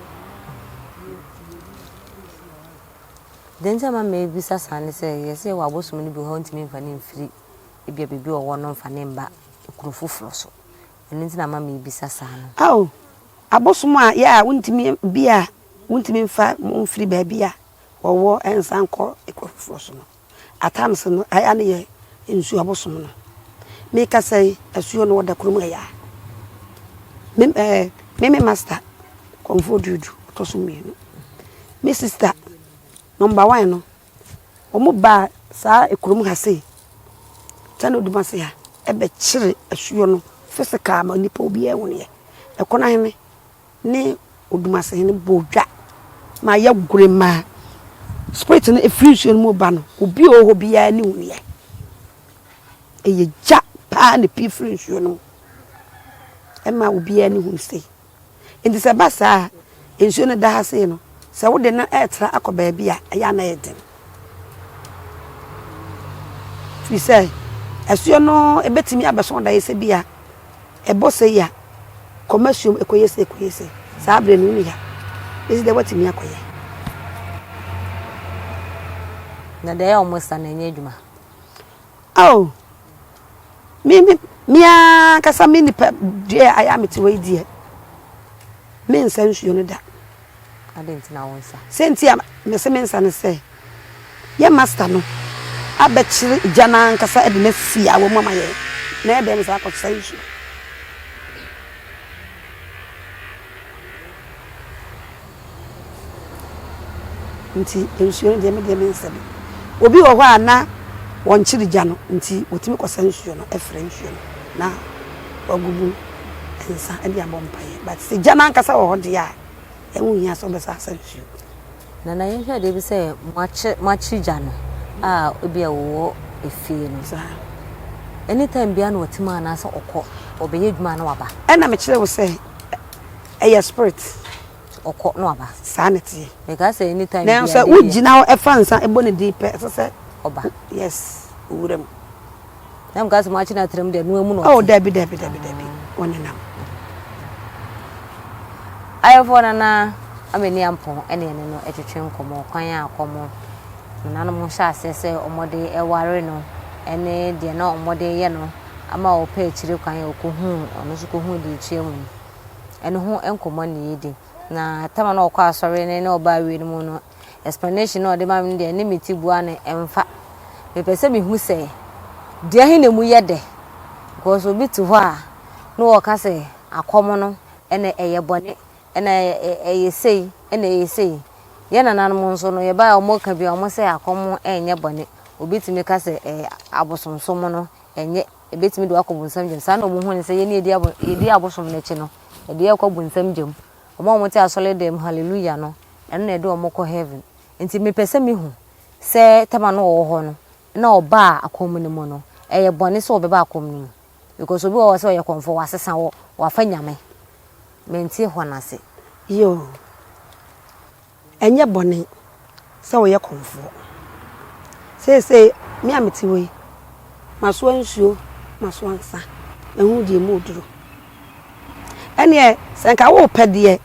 Speaker 3: Deɛ nti a ma mebisa saa ne sɛ yɛsɛ yɛwɔ abosom no bi wɔ hɔ a wontumi mfa no mfiri ebia baabi a ɔwɔ no mfa no mma kuro foforɔ so. Ɛno nti na ama merebisa saa no.
Speaker 1: Ao, abosom a yɛ a wontumi bi a wontumi mfa mo mfiri baabi a wɔwɔ nsan nkɔ kuro foforɔ so no, at times no, ɛyɛ a na yɛ nsuo abosom no. Mekasa yi, asuo no wɔda kurom ha yi ara. Me ɛɛ me me master, Kɔmfoɔ Duodu, ɔtɔ so mmienu. Me sister, number one no, Wɔbaa saa kurom ha sei, Tano Dumase ha, bɛkyere asuo no physical ma nnipa obiara hunuiɛ. Ɛkonahene ne Odumasehene bɔɔ dwa ma yɛgore maa spirit no ɛfiri nsuo no mu ba no, obi a ɔwɔ hɔ biara ani hunuiɛ. Ɛyɛ gya paa na ɛpue firi nsuo no mu ɛma obiara ani hunu sei. Enti sɛ ɛba saa a, nsuo no da ha sei no, sɛ wode no retra akɔ baabi a, ɛyɛ a na ɛyɛ den. Firi sɛ, asuo no ɛbɛtumi abɛso daeɛ sɛ bi a ɛbɔ sei a, kɔma asuom ɛkɔyɛ sei ɛkɔyɛ sei. Saa berɛ no wonni ha. Bɛsi dɛ woatumi akɔyɛ.
Speaker 3: Na deɛ ɛyɛ a wɔsa no ɛnyɛ adwuma.
Speaker 1: Oh, me me me ankasa me nipa dua a ayɛ a mete hɔ yi deɛ, mensa nsuo no da.
Speaker 3: Adɛn nti na wonsa?
Speaker 1: Sɛ nti a mese mensa ne sɛ, yɛ master no abɛkyere gya no ankasa de no asi awɔ mu ama yɛn, na ɛyɛ dɛn na saa akɔsa nsuo? Nti nsuo no deɛ me deɛ mensa bi. Obi wɔ hɔ a na wɔnkyere gya no nti wɔtumi kɔsa nsuo no frɛ nsuo no na wagu mu nsa de abɔ mpaeɛ but sɛ gya no ankasa wɔ hɔ deɛ a ɛho nhia sɛ wobɛsa asa nsuo.
Speaker 3: Nana yɛnhwɛ adeɛ bi sɛ moakye moakyere gya no a ebi a wɔwɔ efie no.
Speaker 1: Saa.
Speaker 3: Anytime biara na ɔte mu anaasɛ ɔkɔ ɔbɛyɛ adwuma na waba.
Speaker 1: Ɛna mekyerɛ wo sɛ ɛyɛ spirit.
Speaker 3: Ɔkɔ na waba.
Speaker 1: Saa na ɛteɛ.
Speaker 3: Mekaa sɛ anytime
Speaker 1: biara. Nanso wogyina hɔ ɛfa nsa ɛbɔ ne din pɛ ɛsɛ sɛ.
Speaker 3: Ɔba.
Speaker 1: Yes, owura mu.
Speaker 3: Na mekaa sɛ moakye no atra mu deɛ noa mu na ɔte.
Speaker 1: Oh dabi dabi dabi dabi wɔnenam.
Speaker 3: Ayɛfoɔ Nana Amani Ampong ɛne yɛne no ɛtwetwe nkɔmmɔ kwan a kɔm nananom hyɛ aseɛ sɛ wɔde ɛware no ɛne deɛ na wɔde yɛ no ama ɔpɛ akyire kwan a ɔkɔhuu ɔno nso kɔhuu deɛ ɛtua mu no. Ɛno ho nkɔmmɔ na yɛredi. Na tam a na ɔkɔ asɔre ne na ɔba awie no mu no, explanation na ɔde ma me no deɛ ne me ti bua no ɛmfa. Mepɛ sɛ mehu sɛ Deɛ he na emu yɛ dɛ? Because obi te hɔ a na ɔɔka sɛ akɔm no ɛna ɛyɛ bɔne, ɛna ɛyɛ sei, ɛna ɛyɛ sei. Yɛ nananom nso no yɛbaeɛ a wɔka bi a wɔn sɛ akɔm ɛnyɛ bɔne. Obi tumi ka sɛ ɛɛ abosomsom no ɛnyɛ, ɛbɛtumi de wo akɔ bonsam gyam. Saa na wɔn hu no sɛ yɛne yɛdi abosom no akyi no, ɛde yɛ kɔ bonsam gyam. Wɔn a wɔte asɔre dɛm hallelujah no, ɛno na ɛde wɔn kɔ heaven. Nti mepɛ sɛ mehu sɛ tama no ɔwɔ hɔ no, na ɔbaa akɔm no mu no, ɛyɛ bɔne sɛ ɔbɛba akɔm no mu? Because obi wɔ hɔ sɛ ɔyɛ kɔmfo, wasesa wɔ, wafa Nyame. Mente hɔ no ase.
Speaker 1: Yoo, ɛnyɛ bɔne sɛ woyɛ kɔmfoɔ. Seesei me a mete hɔ yi, masoa nsuo, masoa nsa, mahunu deɛ emu duro. Ɛnneɛ sɛ nka worepɛ deɛ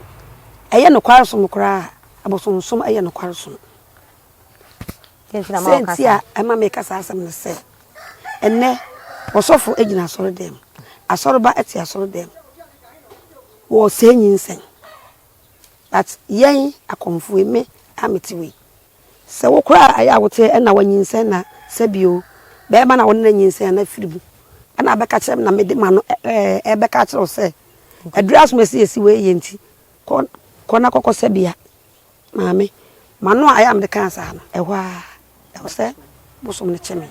Speaker 1: ɛyɛ nokware som koraa a, abosonsom yɛ nokware som. Sɛ nti a ɛma meka saa asɛm no sɛ, ɛnnɛ ɔsɔfo gyina asɔredan mu, asɔreba te asɔredan mu, wɔresɛe nyinsɛn. But yɛn akɔmfo yi, me a mete wei, sɛ wo koraa a ɛyɛ a wote ɛna wanyinsɛn na sɛbio bɛrima na wo ne no anyinsɛn anaa firi mu ɛna abɛka kyerɛ me na mede ma no ɛbɛka akyerɛ wo sɛ aduru asomasi esi wei yɛ nti kɔ kɔ na kɔkɔ sɛbia Maame, m'ano a ɛyɛ a mede kaa saa no, ɛhɔ ara, ɛwɔ sɛ bosom no kye me.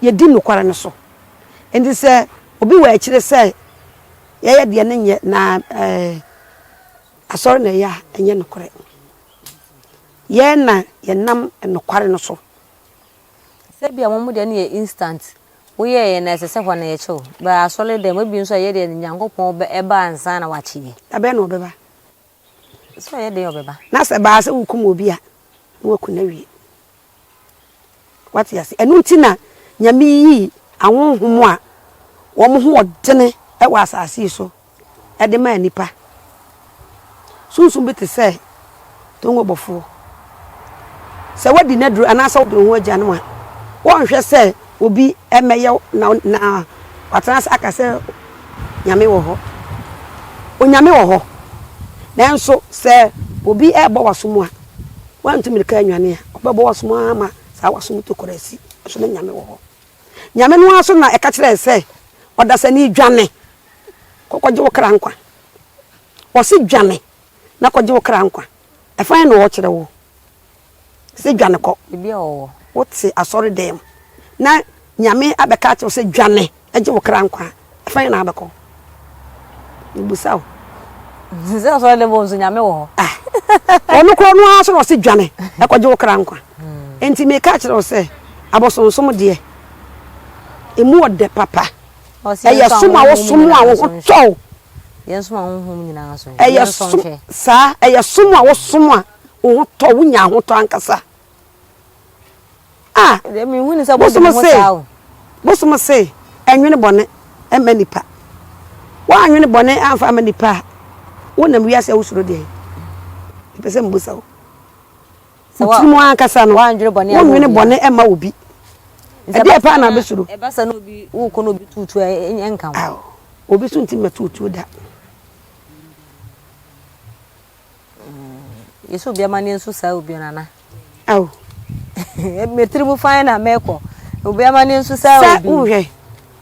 Speaker 1: Yɛdi nokware no so. Enti sɛ obi wɔ akyire sɛ yɛyɛ deɛ no nyɛ na ɛɛ asɔre na ɛyɛ a, ɛnyɛ nokorɛ. Yɛn na yɛnam nokware no so.
Speaker 3: Sɛ ebia wɔn deɛ no yɛ instant, woyɛeɛ na ɛsɛ sɛ hɔ no yɛkye wo. But asɔre dɛm, ebi nso a ɛyɛ deɛ Nyankopɔn bɛ ɛba ansa na wakye yɛ.
Speaker 1: Da bɛn na ɔbɛba?
Speaker 3: Sɛ ɔyɛ den a ɔbɛba.
Speaker 1: Na sɛ ɛbaa sɛ wokum obi a, na waku no awie. Wate ase? Ɛno nti na Nyame yii ahonhom a wɔn ho ɔdene wɔ asase yi so de maa nnipa. Sunsum bi te sɛ tongobɔfoɔ. Sɛ woadi n'aduro anaasɛ wode wo ho agya no a, wɔnhwɛ sɛ obi mmɛyɛ wo na na watena ase aka sɛ Nyame wɔ hɔ. Onyame wɔ hɔ. Nanso sɛ obi rebɔ w'aso mu a, woantu mmirika annwane a, ɔbɛbɔ w'aso mu ara ma saa w'aso mu tokuro asi. Nso na Nyame wɔ hɔ. Nyame no ara nso na ɛka kyerɛɛ sɛ, ɔdasani dwane kɔkɔgye wo kra nkwa. Ɔse dwane na kɔgye wo kra nkwa. Ɛfa he na ɔɔkyerɛ wo sɛ dwane kɔ?
Speaker 3: Baabi a ɔwɔ.
Speaker 1: Wote asɔredan mu na Nyame abɛka akyerɛ wo sɛ dwane gye wo kra nkwa a, ɛfa he na abɛkɔ? Mebusa wo.
Speaker 3: Sɛ asɔredan mu nso Nyame wɔ hɔ.
Speaker 1: Ah, ɔno korɔ no ara so na ɔse dwane kɔgye wo kra nkwa. Enti meka akyerɛ wo sɛ abosonsom deɛ, emu ɔdɛ papa. Ɛyɛ som a wosom a wo ho tɔ wo. Ɛyɛ som saa, ɛyɛ som a wosom a wo ho tɔ wo, wonya ahotɔ ankasa. Ah, bosom se, bosom se, ɛnwene bɔne mma nipa. Woanwene bɔne amfa amma nipa a, wonam wiase a wosuro deɛn? Mepɛ sɛ mbusa wo. Wo tirim ankasa no, wonnwene bɔne mma obi. Ɛdeɛ paa na wobɛsuro?
Speaker 3: Ɛba sa na obi wokɔ na obi tuutu a ɛnka ho.
Speaker 1: Ao, obi so ntumi mmɛto otuo da.
Speaker 3: Yɛsɛ obi amanneɛ nso saa obi no ana?
Speaker 1: Ao.
Speaker 3: Me tirim fan na mɛkɔ. Obi amanneɛ nso saa obi.
Speaker 1: Sɛ wohwɛ,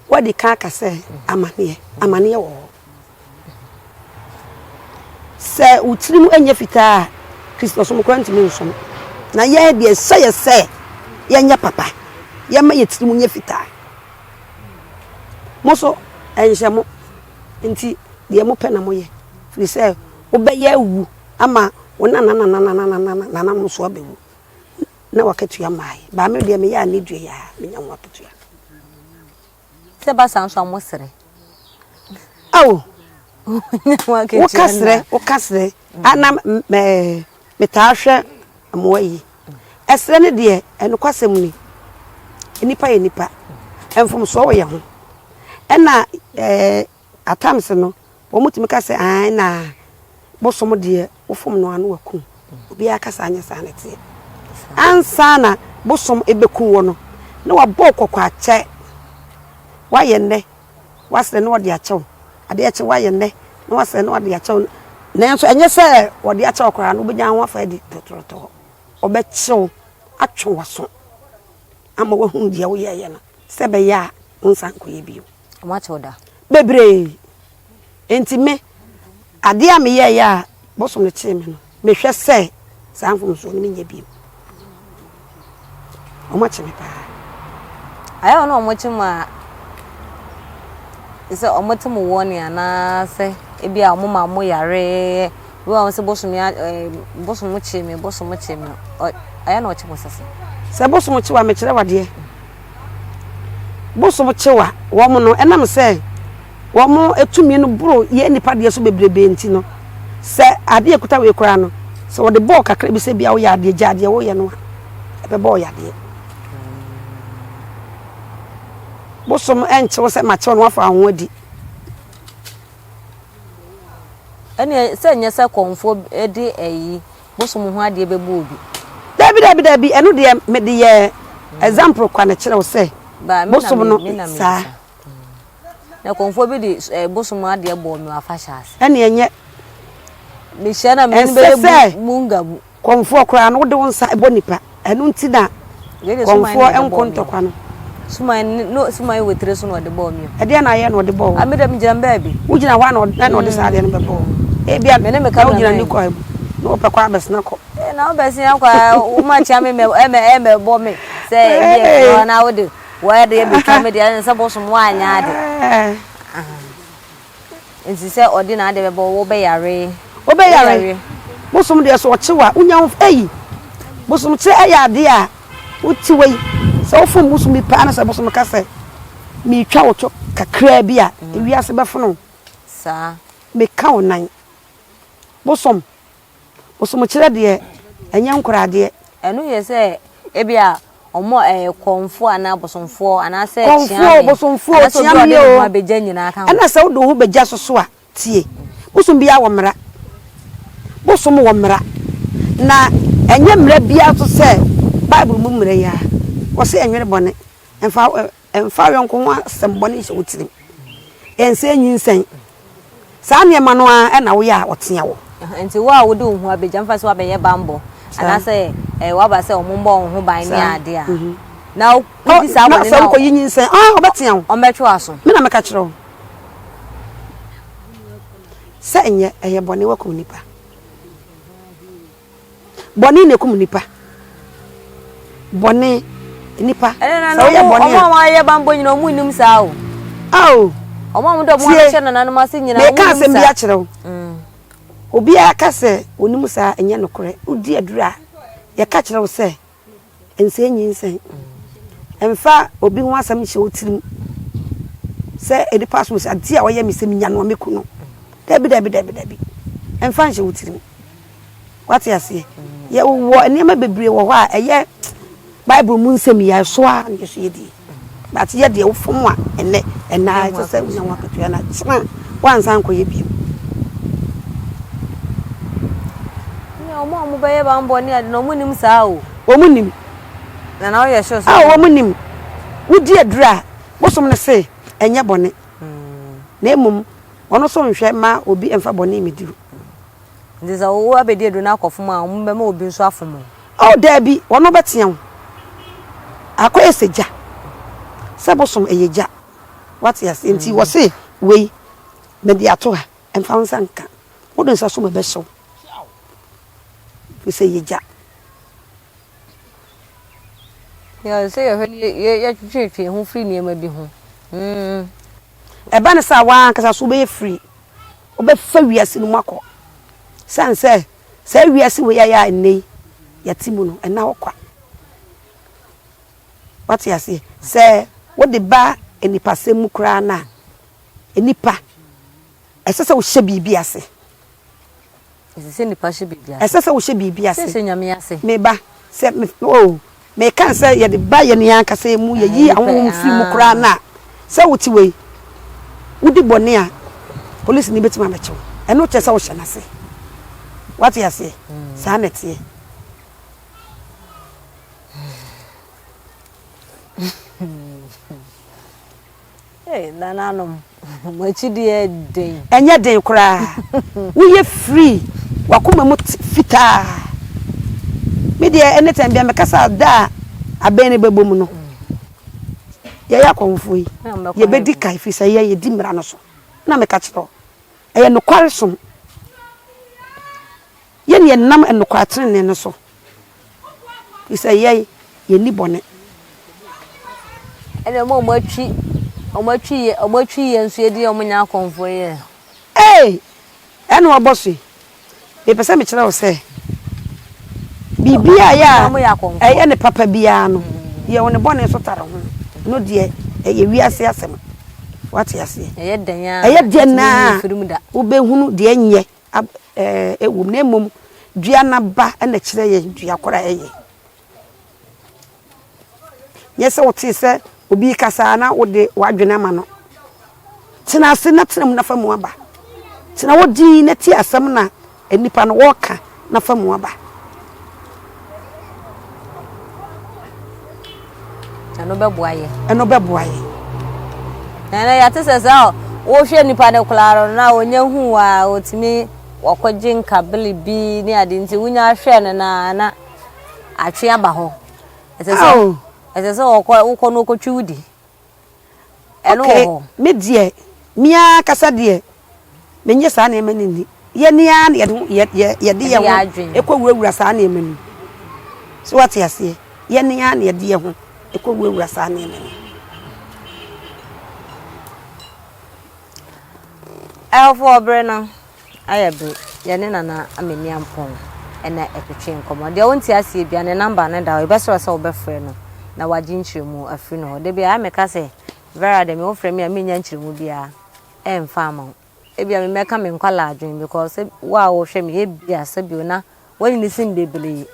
Speaker 1: woadi kan aka sɛ amanneɛ, amanneɛ wɔ hɔ. Sɛ wo tirim nyɛ fitaa a, Kristosom koraa ntumi nsom. Na yɛn deɛ, ɛsɛ yɛ sɛ yɛnyɛ papa, yɛmma yɛn tirim nyɛ fitaa. Mo nso, ɛnhyɛ mo. Nti, deɛ mopɛ na moyɛ, firi sɛ wobɛyɛ awu ama wo nanananananananom nso abɛwu, na w'akatua mmaeɛ. Baa me deɛ, meyɛ a ne dua yi ara, menya ho akatua.
Speaker 3: Sɛ ɛba saa nso a mo srɛ.
Speaker 1: Ao, woka srɛ, woka srɛ. Ana mɛ metaa hwɛ mmoa yi. Ɛsrɛ no deɛ, ɛnokwasɛm ni, nnipa yɛ nnipa, mfomsoɔ wɔ yɛn ho. Ɛna ɛɛ At times no, wɔtumi ka sɛ ae na bosom deɛ wofom no a na waku wo. Obiara ka saa nyɛ saa na ɛteɛ. Ansa na bosom bɛku wo no, na wabɔ wo kɔkɔ akyɛ. Woayɛ nnɛ, woasrɛ na wɔde akyɛ wo. Adeɛ kye woayɛ nnɛ, na woasrɛ na wɔde akyɛ wo. Nanso ɛnyɛ sɛ wɔde akyɛ wo koraa no, wobɛnya ho afa adi tɔtorɔtɔɔ. Wɔbɛkye wo, atwe w'aso ama woahunu deɛ woyɛeɛ no. Sɛ ɛbɛyɛ a wonsan nkɔyɛ bio.
Speaker 3: Wɔakyɛ wo da?
Speaker 1: Bebree. Enti me, adeɛ a meyɛeɛ a bosom no kyee me no, mehwɛ sɛ saa mfomsoɔ no menyɛ bio. Wɔakye me paa.
Speaker 3: Ayɛ wɔn a wɔkye mo a, sɛ wɔte mo wɔne anaasɛ ebi a wɔma mo yare, bi wɔ hɔ sɛ bosom ya ɛɛ bosom kye me, bosom kye me, ayɛ na ɔkye mo sɛsɛ.
Speaker 1: Sɛ bosom kye wo a, mekyerɛ wo adeɛ. Bosom kye wo a, wɔn no, ɛnam sɛ wɔn tumi no boro yɛn nnipa deɛ so bebrebe nti no, sɛ adeɛ a ɛkuta wei koraa no, sɛ wɔde bɔɔ kakra bi sɛ bia woyɛ adeɛ, gyaa deɛ woyɛ no a, ɛbɛbɔ wo yadeɛ. Bosom nkye wo sɛ makye wo na woafa wo ho adi.
Speaker 3: Ɛnneɛ sɛ nyɛ sɛ kɔmfoɔ de ayi Bosom ho adeɛ bɛbɔ obi.
Speaker 1: Dabi dabi dabi ɛno deɛ mede yɛ example kwa na kyerɛ wo sɛ bosom no saa.
Speaker 3: Na kɔnfoɔ bi de eh, bosom adeɛ bɔɔ me afahyɛ ase.
Speaker 1: Ɛne ɛnyɛ.
Speaker 3: Mehyia na mene bɛyɛ munga mu.
Speaker 1: Kɔnfoɔ koraa no wode wo nsa bɔ nipa ɛno nti na kɔnfoɔ nko ntɔkwa no.
Speaker 3: Suman no suman wɔ tire so na ɔde bɔɔ mi o.
Speaker 1: Ɛdeɛn na ayɛ na ɔde bɔɔ wo?
Speaker 3: Ah me deɛ me gyina baabi.
Speaker 1: Wo gyina hɔ a na na ɔde saa adeɛ no bɛbɔ wo. Ebia
Speaker 3: Me ne me
Speaker 1: na wo gyina
Speaker 3: cameraman.
Speaker 1: ne kwan mu na ɔpɛ kɔ abɛsena kɔ.
Speaker 3: Eh na wobɛsena kɔ a wo ma kyia me mɛ ɛmɛ ɛmɛ bɔ me sɛ ebi ɛfiri hɔ na wode wɔde bɛtwa me deɛ ɛne sɛ bosom woanyɛ ade.
Speaker 1: Eh.
Speaker 3: Nti sɛ ɔde n'ade bɛbɔ wo wobɛyare.
Speaker 1: Wobɛyare. Bosom deɛ sɛ ɔkye wo a wonya wo ei bosom kye ɛyɛ adeɛ a wote wei sɛ wofom bosom bi paa na sɛ bosom ka sɛ meretwa wo to kakraa bi a ewiase bɛfono wo.
Speaker 3: Saa.
Speaker 1: Meka wo nan. Bosom Bosomkyerɛ deɛ, ɛnyɛ nkoradeɛ.
Speaker 3: Ɛno yɛ sɛ ebia wɔn a ɛyɛ kɔmfoɔ anaa bosomfoɔ anaasɛ
Speaker 1: Kɔmfoɔ o,
Speaker 3: kyeame
Speaker 1: bosomfoɔ o,
Speaker 3: anaasɛ obi a ɔde
Speaker 1: kyeame
Speaker 3: ne ho
Speaker 1: o.
Speaker 3: abɛgya nyinaa ka ho.
Speaker 1: Ɛna sɛ wode wo ho bɛgya so so a, tie. Bosom biara wɔ mmara. Bosom wɔ mmara. Na ɛnyɛ mmara biara nso sɛ Bible mu mmara yi ara. Wɔse ɛnwene bɔne. Mfa Mfa wo yɔnko ho asɛm bɔne nhyɛ wo tirim. Ɛnsɛ nyinsɛn. Saa nneɛma no ara na woyɛ a wɔtea wo.
Speaker 3: Nti wo a wode wo ho abɛgya, mfa sɛ woabɛyɛ bammɔ anaasɛ woaba sɛ wɔmmɔ wo ho ban ne ade a, na wodi saa bɔne no a,
Speaker 1: na sɛ wokɔyi nyinsɛn a, wɔbɛtea wo.
Speaker 3: Wɔbɛtwe w'aso.
Speaker 1: Me na meka kyerɛ wo sɛ nyɛ, ɛyɛ bɔne, woakum nipa. Bɔne na ekum nipa. Bɔne, nipa.
Speaker 3: Sɛ woyɛ bɔne a. Ɔmo a wɔayɛ bambɔ nyina ɔmo nnim saa o.
Speaker 1: Ao.
Speaker 3: Ɔmo a wɔde ɔmo abɛhyɛ nananom ase nyina ɔmo nnim
Speaker 1: saa. Meka asɛm bi akyerɛ wo. Mm. Obiara ka sɛ onim saa ɛnyɛ nokorɛ. Wodi aduru a, yɛka kyerɛ wo sɛ Nsɛe nyinsɛn. Mfa obi ho asɛm nhyɛ wo tirim sɛ nnipa asom sɛ adeɛ a ɔyɛ me sɛ menya no a mɛku no. Dabi, dabi, dabi, dabi. Mfa nhyɛ wo tirim. Wate aseɛ? Yɛwɔ nneɛma bebree wɔ hɔ a ɛyɛ Bible mu nsɛm yi a ɛso ara na yɛso yɛdie. But yɛ deɛ wofom a ɛnnɛ, ɛnnɛ ara ɛsɛ sɛ wonya ho akatua na kyena woansan ankɔyɛ bio.
Speaker 3: Nea wɔn a wɔbɛyɛ bammɔ ne ade no, wɔnnim saa o.
Speaker 1: Wɔnnim.
Speaker 3: Nana woyɛ sure sɛ.
Speaker 1: Ah, wɔnnim. Wodi aduru a, bosom no se ɛnyɛ bɔne. Na mmom, ɔno nso nhwɛ mma obi mfa bɔne mmedi wo.
Speaker 3: Nti sɛ wo abɛdi aduru no akɔfom a, wɔbɛma obi nso afom wo?
Speaker 1: Oh, daabi, wɔn bɛtea wo. Akɔyɛ sɛ gya. Sɛ bosom ɛyɛ gya. Wate aseɛ? Nti wɔse wei, mede ato ha, mfa wo nsa nka. Wode nsa so ma ɛbɛhye wo. Ɛfiri sɛ ɛyɛ gya.
Speaker 3: Yɛ sɛ yɛhwɛ ne yɛtwetwe yɛn ho firi nneɛma bi ho. Mm.
Speaker 1: Ɛba no saa a, w'ankasa so wobɛyɛ free. Wobɛfa wiase no mu akɔ. Sane sɛ saa wiase wei a yɛ a nnɛ yi yɛte mu no, ɛnna hɔ kwa. Wate aseɛ? Sɛ wode ba nipasɛm mu koraa no a, nnipa, ɛsɛ sɛ wohyɛ biribi ase.
Speaker 3: Ɛsɛ sɛ nnipa hyɛ biribi ase.
Speaker 1: Ɛsɛ sɛ wohyɛ biribi ase.
Speaker 3: Sɛ hyɛ Nyame ase.
Speaker 1: Me ba, sɛ me, oh, meka sɛ yɛde ba yɛn yɛn ankasa yɛn mu, yɛyi ahonhom firi mu koraa no a, sɛ wote wei, wodi bɔne a, polisini bɛtumi abɛkye wo. Ɛno kyerɛ sɛ wohyɛ n'ase. Wate aseɛ? Saa na ɛteɛ.
Speaker 3: Hey, nananom, mo akyi deɛ den.
Speaker 1: Ɛnyɛ den koraa. Woyɛ free, w'akoma mu te fitaa. Me deɛ anytime biara mekasa da a abɛn no bɛbɔ mu no. Yɛyɛ akɔmfoɔ yi, yɛbɛdi kan ɛfiri sɛ yɛn yɛdi mmara no so. Na meka kyerɛ wo, ɛyɛ nokware som. Yɛn yɛnam nokware tenenee no so, ɛfiri sɛ yɛn yɛnni bɔne.
Speaker 3: Ɛna wɔn a wɔatwi wɔn atwi yɛ wɔn atwi yɛ nso yɛdi wɔn nyɛ akɔmfoɔ yi ɛ.
Speaker 1: Ee! Ɛna wɔbɔ so yi. Mepɛ sɛ mekyerɛ wo sɛ, biribiara a ɛyɛ a ɛyɛ ne papa biara no, deɛ wo ne bɔne nso tare ho. Ɛno deɛ, ɛyɛ wiase asɛm. Woate aseɛ?
Speaker 3: Ɛyɛ dɛn a,
Speaker 1: Ɛyɛ dɛn a wobɛhunu deɛ ɛnyɛ wɔ mu, na mmom dua no aba na ɛkyerɛ yɛn dua korɔ a ɛyɛ. Nyɛ sɛ wotee sɛ obi rekasa a na wode w'adwene ama no. Tena ase na tena mu na fa mu aba. Tena hɔ dinn na tie asɛm no a nnipa no wɔreka na fa mu aba.
Speaker 3: Ɛno bɛboa yɛ.
Speaker 1: Ɛno bɛboa yɛ.
Speaker 3: Ɛnɛ yɛate sɛ sɛ wohwɛ nipa no koraa no na ɔnya hu a ɔtumi wɔkɔgye nkabele bi ne ade nti wonya hwɛ no na na atwe aba hɔ. Ɛsɛ sɛ ɛsɛ sɛ wɔkɔ wokɔ no wokɔtwi wo di. Ɛno wɔ hɔ.
Speaker 1: Me deɛ, me ara kasa deɛ, menyɛ saa nneɛma no nni. Yɛn ara na yɛde yɛ yɛ yɛde yɛn ho kɔ wurawura saa nneɛma no mu. So wate aseɛ? Yɛn ara na yɛde yɛn ho kɔ wurawura saa nneɛma no mu.
Speaker 3: Ɛhɔfoɔ bere no ayɛ bere yɛne Nana Amani Ampong na ɛtwetwe nkɔmmɔ. Deɛ wonte aseɛ bia ne number no da hɔ, yɛbɛsrɛ sɛ wobɛfrɛ no na wagye nkyerɛmu afiri ne hɔ. Da biara meka sɛ Vera deɛ me wofrɛ me a mennya nkyerɛmu biara ɛmfa ama wo. Ebia me mɛka me nkwadaa adwene because wo a wohwɛ me ebia sɛbio na woanyini sen bebree.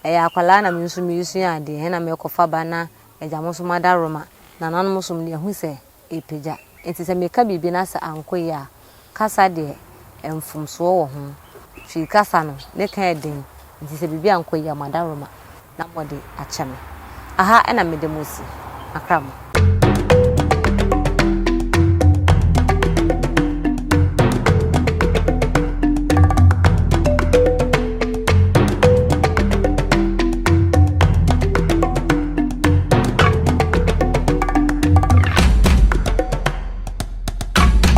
Speaker 3: Ɛyɛ akwadaa na me nso meresua adeɛ ɛna mekɔfa ba na agya mo nso moadaworoma. Nananom nso mede ahu sɛ repagya. Enti sɛ meka biribi na sɛ ankɔ yie a, kasa deɛ, mfomsoɔ wɔ ho. Twi kasa no, ne ka yɛ den, enti sɛ biribi ankɔ yie a, mo adaworoma na mode akyɛ me. Aha na mede mo si. Makra mo.